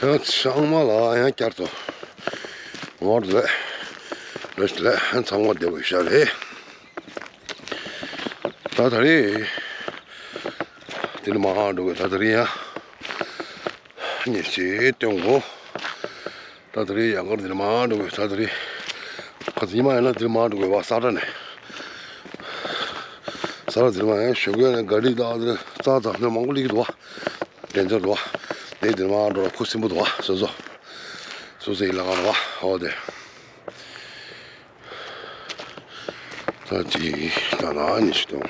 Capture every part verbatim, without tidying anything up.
ཡང་ཚང་མ་ལ་ཡང་བསྐྱར་དུ་ངོ་ལེ་ལེ་ལེ་ཚང་མ་བདེ་པོ་ཤག་རེད། ད་ད་རེས་དེ་ནི་མ་འགྲོ་གི། ད་ད་རེས་ཡང་ཉེ་ཆེ་སྟོན་གོ། ད་ད་རེས་ཡང་གར་དེ་ནི་མ་འགྲོ་གི། ད་ད་རེས་ཁ་ཚིག་ཉི་མ་ཡིན་ན་དེ་ནི་མ་འགྲོ་གི་བ། ས་ཁྲ་ནས་ས་ཁྲ་དེ་ནི་མ་ཡང་ཞོགས་ཀས་ནས་ག་རི་ད་རྩ་ཚ་ནས་མང་པོ་སླེབས་ཀྱི་འདུག་བ། དེ་ཚོ་འགྲོ་བ། དེ་དེ་མ་འགྲོ་བ་ཁུ་སིམ་པོ་འདུག་བ། སོ་སོ་སོ་སོའི་ལ་ཁ་འགྲོ་བ། འོ་དེ། ད་ཅི་ད་ན་ཉི་ཤུ་དང་།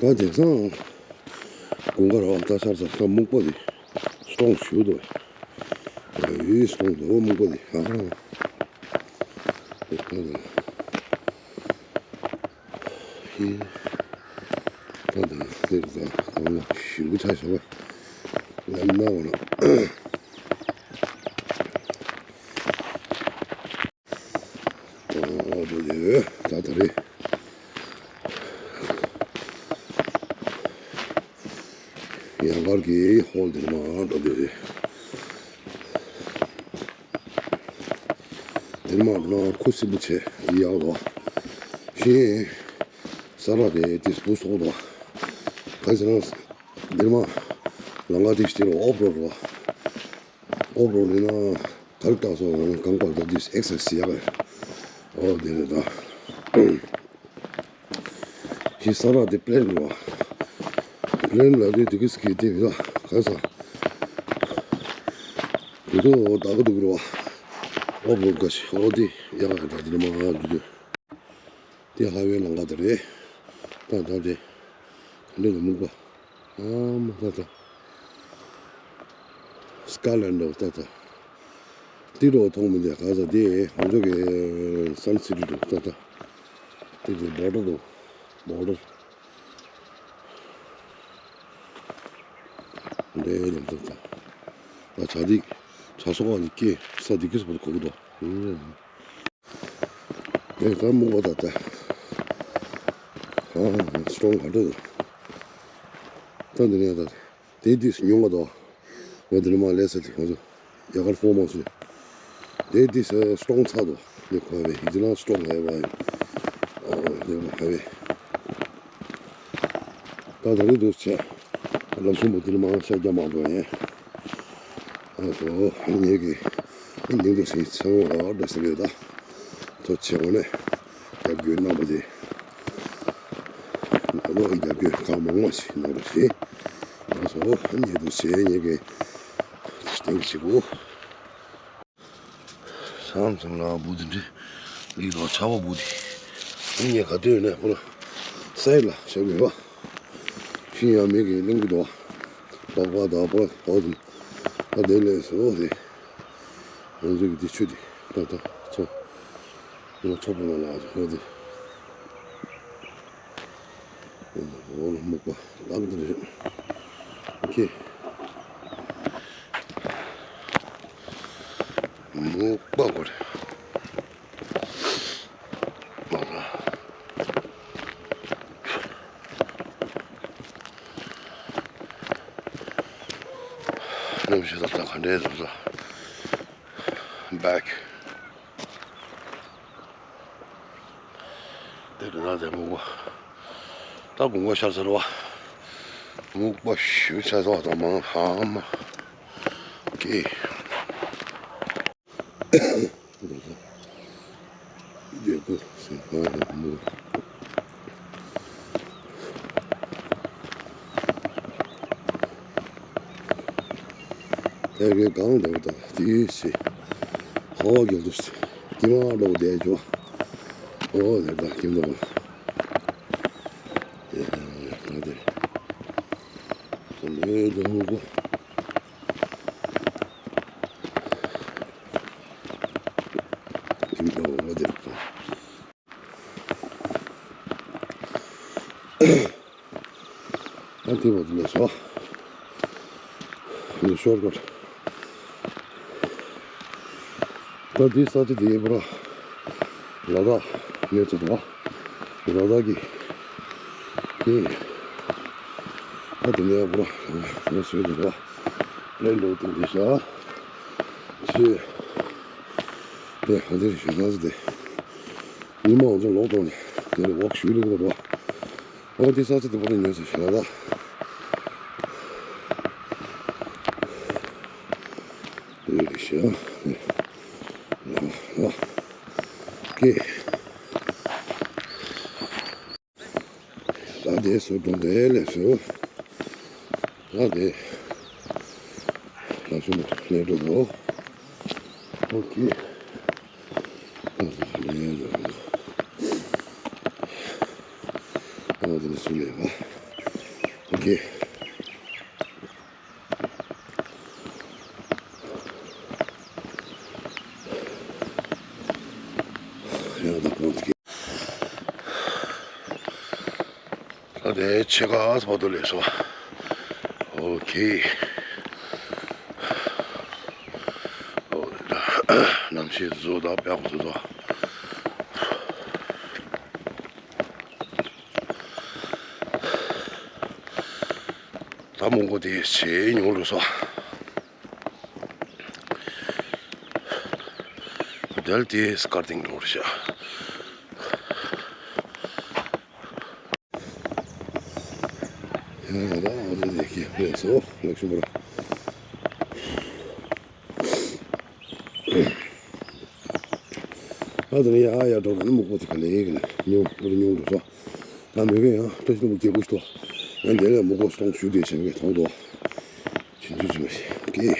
ད་དེང་སང་དགུན་ཁ་ར་བ། ད་ཆར་ས་ས་སྨུག་པ་དེ་སྟོང་ཞུ་དོ། ཡི་སྟོང་དོ་སྨུག་པ་དེ། ཨ་ཧ། ཧི། ད་ད་དེར་ད་གང་ལ་ཞུ་གི་ཆ་ཞོག་པ་ལ་ན་བ་ན། ཨོ་དེ་དེ་ད་ད་རེད། ཡང་གར་གྱི་ཧོལ་དེར་མ་འགྲོ་དེ་རེད། དེར་མ་ན་ཁུ་སིམ་པོ་བྱས་ཡག་དོ། ཤིང་ས་ར་དེ་དེ་སུ་སོག་དོ། ག་ཟེར་ན་དེར་མ་ལང་ཀ་དེ་ཤི་དེ་རུ་ཨོབ་རོ་རོ། ཨོབ་རོ་ལི་ན་གར་ཀ་སོག་ཡང་གང་པར་ད་དེ་ཨེག་སར་སི་ཡག་རེད། ཨོ་དེ་རེད་ད། ཞི་ས་ར་དེ་པི་ལེན་རེད་བ། པི་ལེན་ལ་དེ་དེ་གི་སི་ཀི་དེ་བི་ད་ག་ས། དེ་ཚོ་ད་ག་འདུག་རེད་བ། ཨོ་བོ་ག་ཤི་ཨོ་དེ་ཡག་ག་ད་དེ་ནི་མ་འདུག་དེ། དེ་ཧ་ཝེ་ལང་ཀ་དེ་རེད། ད་ད་དེ་ག་འདྲ་དེ་སྨུག་པ། ཨ་མ་ད་ད། སི་ཀ་ལན་ཌི་ད་ད། ཏི་རོ་མཐོང་མི་འདི་ག་ས་དེ་ང་ཚོ་གི་སན་སི་ཊི་རེད་ད་ད། དེ་དེ་བོར་ཌར་རེད། བོར་ཌར་འདྲེ་ལ་ད་ད། ད་བྱ་དེ་བྱ་སོགས་པ་དེ་སྐྱེ་ས་དེ་སྐྱེ་སོགས་པ་གོ་གི་འདུག་ཨེ་ད་སྨུག་པ་ད་ད། ཨ་སི་ཊོང་ག་འདྲ་འདུག་ད་འདི་ནས་ད། དེ་དུས་སུ་ཉུང་བ་དོ། ང་འདི་ནས་མ་ལས་ས་དེ་ང་ཚོ་ཡ་གར་ཧྥོ་མང་སུ་ནས། དེ་དུས་སུ་སྟོང་ཚ་དོ། ནི་ཁོ་བའི་ཧི་ཛི་ལང་སྟོང་ཧེ་བ་ཡིན། ཨ་ཧེ་བ་ཧ་བའི། ད་ད་རེས་དུས་ཆེ། ལམ་སུམ་པོ་འདི་ནས་མ་ཤ་རྒྱ་མང་པོ་ཡིན། ཨ་ཙོ་ངེད་ཀྱི་ཉིན་དུ་སེང་ཚང་བ་འགྲོ་ས་རེད་ད། ཐོ་ཆེ་བ་ནས་རྒྱབ་རྒྱུ་རྣམ་པ་དེ། ལོ་རྒྱབ་རྒྱུ་གང་མང་མང་ཞིག་གནང་རོགས་ཞེས། ང་ཚོ་ཉེ་དུ་བྱས་ཉེ་གི་སྟེང་ཞིག་གོ། སང་ཙམ་ལ་བུ་དེ་འདྲི་ལིག་དང་ཆ་བ་བུ་དེ་ཉེ་ག་དུས་ནས་ཁོ་ན་སའི་ལ་ཞབས་ཡོད་པ། ཤི་ཡང་མེད་གི་གླིང་གི་དོ། པགས་པ་དག་པ་ཧོ་དུ་ཨ་དེ་ལས་སོ་དེ། ང་ཚོ་གི་དེ་ཆུ་དེ་ད་ད་ཚོ། ང་ཚོ་པོ་ན་ལ་ཧོ་དེ། འོ་ལ་སྨུག་པ་ལག་འདི་རེད། ཁྱེད། སྨུག་པ་གོ་རེད། མ་ར། གནམ་གཤིས་ད་ལྟ་ག་འདྲས་འདུག་ས། བེག་དེ་རེད་ན་དེ་སྨུག་པ། ད་དགུན་ཁ་ཤར་ཚར་བ། སྨུག་པ་ཞུ་ཆ་ཚ་བ་དང་མང་ཧ་མ། ཀེ། རྒྱལ་པོ་སེམས་དཔའ་ཡག་མོ། དེ་གའི་གང་འདྲ་བ་དང་དེའི་ཕྱི། ཧ་བ་གྱོན་དུ་ཀྱི་མ་ལོག་བསྡད་འཇོ། ཨོ་དེ་དག་ཀྱི་མདོག་ལ། ཡ་ད་དེ་ལོས་དུ་མུ་གོ། ཀྱི་མདོག་ལ་དེ་དག་ཨ་དེ་བ་དེ་ལས་སོ། འདི་ཤོར་གོ། ད་འདི་ས་ཆ་དེའི་བར་ལ་དྭགས་གནས་ཚུལ་དང་ལ་དྭགས་ཀྱི་དེ་ཨ་ དེ་ནས་པུ་ར་ང་བཟོས་འདུག་པ། ལན་འགྲོ་སྟེ་འདི་ཤ་ཆེ། དེ་ཧ་དེར་ཞུ་ས་ཟེར་ཏེ། ཉི་མ་འོང་ཚོ་ལོག་གཏོང་ནས་དེ་ནས་འོག་ཞུས་ལེ་འགྲོ་རོགས། འོ་དེ་ས་ཆ་དེ་པུ་ར་ཉོས་ས་ཞེ་ལ་ད། དེ་རེད་ཤ། ལ་ལ་ཀེ། ད་དེ་སུ་དང་དེ་ལས་སུ། ད་དེ་ལ་སུ་ལས་འགྲོ་དོ། ཨོ་ཁེ། ད་ལས་འགྲོ། ཨོ་དེ་ལས་སུ་ལས་བ། ཨོ་ཁེ། ཡང་ད་གོང་ཚིག་ད་དེ་ཕྱེད་ཀ་ཕོ་དུ་ལས་སོ། ཨོ་ཁེ། ཨོ་ད་གནམ་གཤིས་བཟོ་ད་པག་བཟོ་ད། ད་མོང་གོ་དེ་ཆེ་ཉུང་རུ་སོ། དལ་དེ་སྐར་ཐེངས་འགྲོ་རུ་ཤ། ཡ་ད་ཨ་ཙི་དེ་ཁེ་ཕེ་སོ་ལེགས་ཤོམ་ར། ཨ་ཙི་ནི་ཡ་ཡ་འགྲོ་ག་ནི་མོག་པོ་དེ་ག་ལེ་ག་ལེ་ཉུང་པོ་ཉུང་འགྲོ་སོ། ད་མེད་གི་ཡང་ཏོ་ཤི་མོ་སྐྱེ་བོ་ཤི་ཏོ། ཡང་དེ་ལས་མོག་པོ་སྟོང་ཞུ་དེ་ཆེན་གི་ཐོང་ཏོ། ཆིན་ཆུ་ཆུ་མ་ཤི་ཀེ།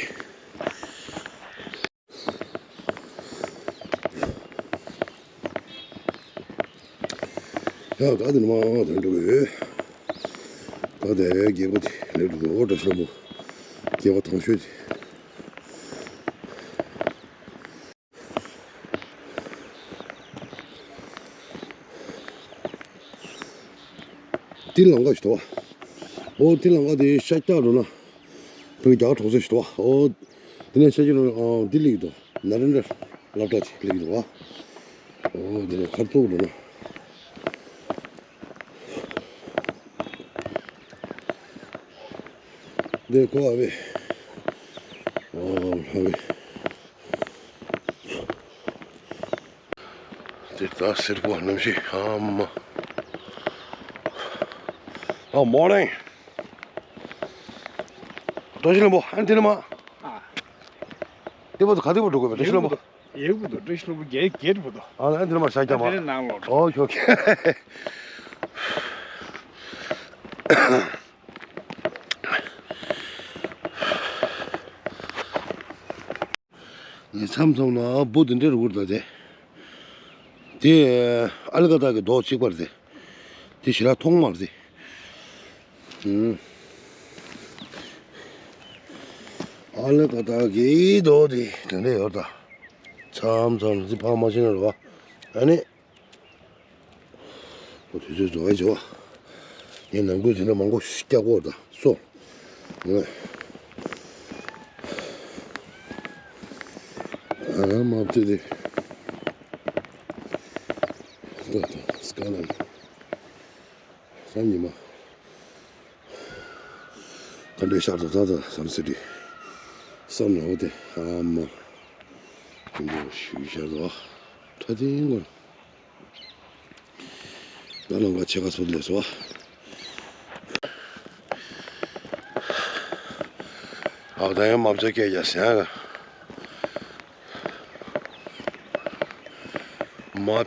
ཡ་ད་དེ་ནི་མ་དོན་འགྲོ་གི་ཡོད། ད་དེ་རྒྱལ་པོ་དེ་ལས་འགྲོ་གི་འོ་འདྲ་ཤོ་མོ། རྒྱལ་པོ་ཐང་ཤོད་དེ། ཏི་ལང་ཀ་ཞིག་འདུག་བ། ཨོ་ཏི་ལང་ཀ་དེ་ཤ་སྐྱག་འགྲོ་ན། བོད་རྒྱ་གྲོང་གསེབ་ཞིག་འདུག་བ། ཨོ། དེ་ནས་ཤ་སྐྱག་འགྲོ་ན་ཨོ་འདི་སླེབས་འདུག་ན་རེན་དྲ་སློབ་གྲྭ་ཅིག་སླེབས་འདུག་བ། ཨོ་དེ་ནས་ཁར་ཙོག་འགྲོ་ན། འདི་ཁོ་ཨ་བེ། ཨོ་ཨ་བེ། དེ་ད་སེར་པོ་གནམ་གཤིས་ཨ་མ། ཨ་མོ་ནིང་། བཀྲ་ཤིས་ལྷུན་པོ་ཨན་དེ་ནི་མ། ཨ། དེ་བ་ཚོ་ག་དེ་བ་འགྲོ་དགོས་པ་བཀྲ་ཤིས་ལྷུན་པོ། ཡེག་བུ་དོ་བཀྲ་ཤིས་ལྷུན་པོ་རྒྱལ་རྒྱལ་བུ་དོ། ཨ་ཨན་དེ་ནི་མ་ཤ་རྒྱ་མ། དེ་ནི་ནང་ལོག་འགྲོ། ཨོ་ཁེ་ཨོ་ཁེ། ངས་མཚམས་མཚམས་ན་འབུ་དེ་འདྲའི་རུ་བུར་ད་དེ། དེ་ཨ་ལི་ཀ་ཏག་གི་རྡོ་གཅིག་པར་དེ། དེ་ཞེ་དྲག་མཐོང་མ་རེད་དེ། ཨུམ། ཨ་ལི་ཀ་ཏག་གི་རྡོ་དེ་དེ་འདྲ་ཡོད་ད། མཚམས་མཚམས་ན་དེ་ཕ་མ་ཤེས་ན་རུ་བ། ཨ་ནི། ཁོ་དུས་ཚོད་བཟོ་བའི་བྱ་བ། ངས་ནང་ཁུལ་དེ་འདྲ་མང་པོ་ཞིག་བཀྱག་གོ་དང་སོ། ངས། ཨ་མ་བཏུས་ཏེ། ལྟོས་དང་སྐ་ལ་ཡིན། ས་ཉི་མ། ག་འདྲའི་ཤར་དུ་ད་ད་བསམ་སྲིད་དེ། བསམ་ཡང་དེ་ཨ་མ། དེ་འདྲ་ཞུས་ཤར་དུ་ཨ། ཁྲ་ཐིང་ངོ་། ད་ནང་ག་ཆེ་ག་སོ་ལས་སོ། ཨག་ད་ཡང་མ་བྱ་སྐད་རྒྱག་ཟེར་ཡ། མ་བྱ།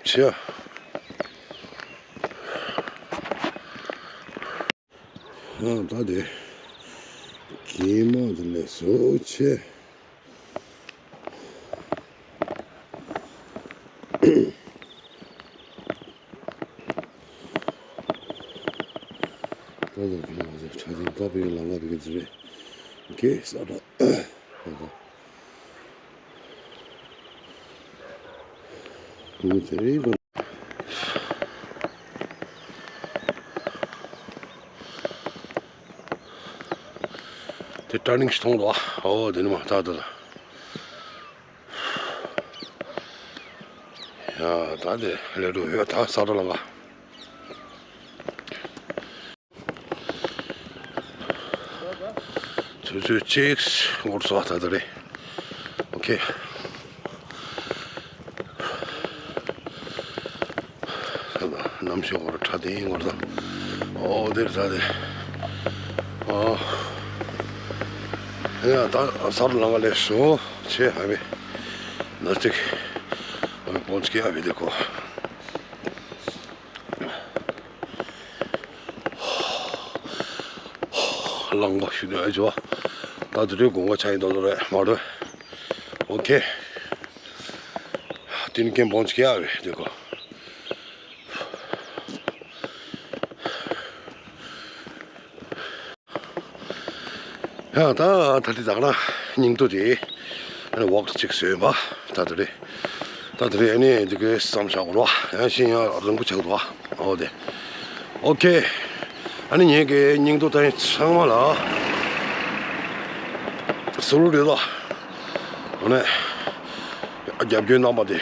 ཨ་ད་དེ། གད་མོ་དེ་ལས་སོ་ཆེ། ད་ད་གི་ལ་ཟེར་ཁྲ་ཐིང་ད་བི་ལ་ང་བི་གི་ཟེར་རེད། གེ་ས་ད། ད་ད། ངོ་དེ་རེད་གོ། དེ་ཊར་ནིང་ཞིག་མཐོང་འདུག་ཨ། ཨོ་དེ་ནི་མ་ད་ད་ད། ཡ་ད་དེ་ལས་འགྲོ་ཡོད་ད་ས་ར་ལ་ང་། ཆུ་ཚོད་གཅིག་འགོར་སོང་ད་ལྟ་རེད། ཨོ་ཁེ། གནམ་གཤིས་འགོར་ཁྲ་ལྡིང་འགོར་དང་། ཨོ་དེར་ད་དེ། ཨོ། ཡ་ད་སར་ལང་ག་ལས་སོ་ཆེ་ཧ་བེ། ན་ཅིག་ཨ་བེ་པོན་ཅི་ཀེ་ཨ་བེ་དེ་ཀོ། ལང་པ་ཞུ་དོན་ཨེ་ཅོ། ད་དུ་རེ་དགོངས་པ་ཆ་ཡིན་དོ་དོ་རེད་མ་རེད། ཨོ་ཁེ། དེ་ནི་ཀེམ་པོང་ཅི་ཀེ་ཨ་བེ་དེ་ཀོ། ཡ་ད་ད་ལྟ་ད་ན་སྙིང་སྟོབས་དེ་ཨ་ནི་ཝོག་ཅིག་བཟོས་པ་ད་ལྟ་རེད། ད་ལྟ་རེད་ཨ་ནི་འདི་གའི་བསམ་བཞག་གོ་ར་ཡང་ཤིང་ཡང་རིང་པོ་ཆགས་འདུག་ཨ། ཨོ་དེ་ཨོ་ཁེ། ཨ་ནི་ངེད་ཀྱི་སྙིང་སྟོབས་ད་ཡིན་ཚང་མ་ལ་སུ་ལུ་རེད་ད། ཨ་ནི་རྒྱབ་སྐྱོར་གནང་པ་དེ་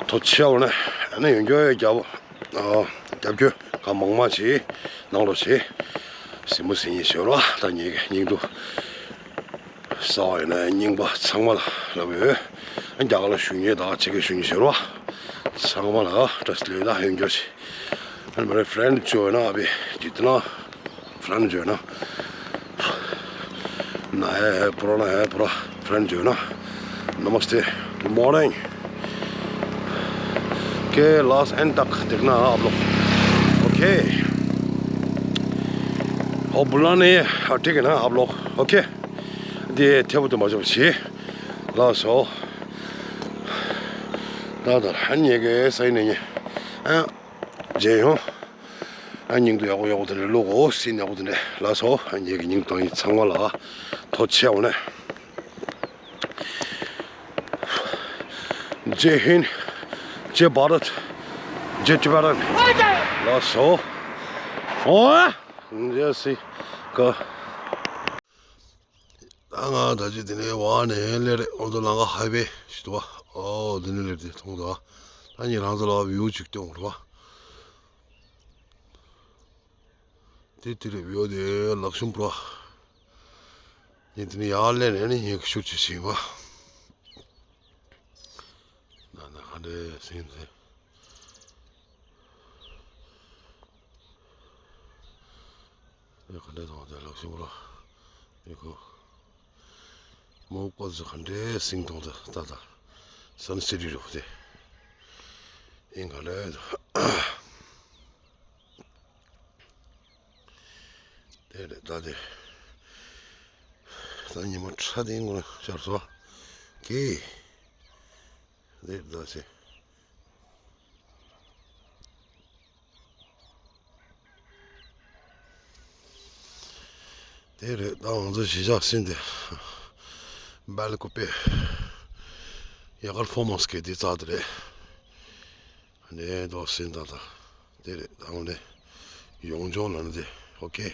ཐོག་ཆེ་བ་ནི་ཨ་ནི་ཡོང་རྒྱུ་རྒྱབ། རྒྱབ་སྐྱོར་གང་མང་མང་ཞིག་གནང་རོགས་ཞེས་སེམས་མུ་སེམས་ཡིན་ཞུ་རོགས། ད་ངེད་ཀྱི་སྙིང་སྟོབས་གསར་པ་ཡིན་ན་རྙིང་པ་ཚང་མ་ལ་ལབ་ཡོད། རྒྱ་གར་ལ་བཞུགས་མཁན་དང་ཕྱི་རྒྱལ་བཞུགས་མཁན་ཞུ་རོགས། ཚང་མ་ལ་བཀྲ་ཤིས་བདེ་ལེགས་དང་ཡོང་རྒྱུ་ཞིག་ཨ་ནི་མ་རེད་ཧྥ་རེན་ཌི་བཅོ་ཡོད་ན་ཨ་བི་ཇི་ཏི་ན། ཧྥ་རེན་ཌི་བྱོས་ན། ན་ཧེ་ཧེ་པུ་ར་ན་ཧེ་པུ་ར་ཧྥ་རེན་ཌི་བྱོས་ན། Namaste. Good morning. Okay, last and tak देखना आप लोग. Okay. और बुलाने ठीक है ना आप लोग. Okay. དེ་ཐེ་བོ་དེ་མ་བྱོས་ཤིག་ལགས་སོ། ད་ད་ཧན་ཉེ་གེ་སའི་ནེ་ཉེ་ཨ་ཇེ་ཡོང་། ཨ་སྙིང་སྟོབས་ཡག་པོ་ཡག་པོ་དེ་འདྲ་བླུག་གོ་སྲིད་ཡག་པོ་དེ་འདྲ་ལགས་སོ། ཨ་ངེད་ཀྱི་སྙིང་སྟོབས་ཡིན་ཚང་མ་ལ་ཐོག་ཆེ་བ་ནས། ཇེ་ཧིན། ཇེ་བྷ་རད། ཇེ་ཊི་བྷ་རན། ལགས་སོ། ཨོ། ཇེ་སི་ཀ་ད་ང་ད་ཅི་དེ་ནས་བ་ནས་སླེབས་རེད། འོ་དོ་ལང་ཀ་ཧའི་ཝེ་ཞིག་འདུག་བ། ཨོ་དེ་ནས་སླེབས་ཏེ་མཐོང་འདུག་བ། ད་ངས་རང་ཚོ་ལ་བིའུ་ཅིག་སྟོན་དགོས་རེད་བ། དེ་དེ་རེད་བིའུ་དེ་ལག་ཤུམ་བུ་ར། ངས་དེ་ནས་ཡར་སླེབས་ནས་ནི་ངས་ཤུར་ཅིག་བྱིན་པ། ད་ད་ག་འདྲས་ཟིན་ཟིན། ཨེ་ག་འདྲས་དང་དེ་ལག་ཤུམ་ར། ཨེ་ཁོ། མོ་པ་ཟི་ག་འདྲས་སིང་དང་དེ་ད་ད། སན་སི་ཊི་རུ་དེ། ཨེ་ག་འདྲས། དེ་རེད་ད་དེ། ད་ཉི་མ་ཁྲ་དེ་ངོ་ཤར་སོ། ཀེ། དེ་རེད་ད་ཟེ། དེ་རེད་ད་ང་ཚོ་གཞིས་ཆགས་ཟིན་ཏེ། སྦལ་ཀུ་པེ། ཡ་གར་ཕོ་མོ་སི་ཀེ་དེ་རྩ་དེ་རེད། ཨ་ནེ་དོ་ཟིན་ད་ད། དེ་རེད་ད་ང་ནེ། ཡོང་ཆོག་ལ་ནི་དེ། ཨོ་ཀེ།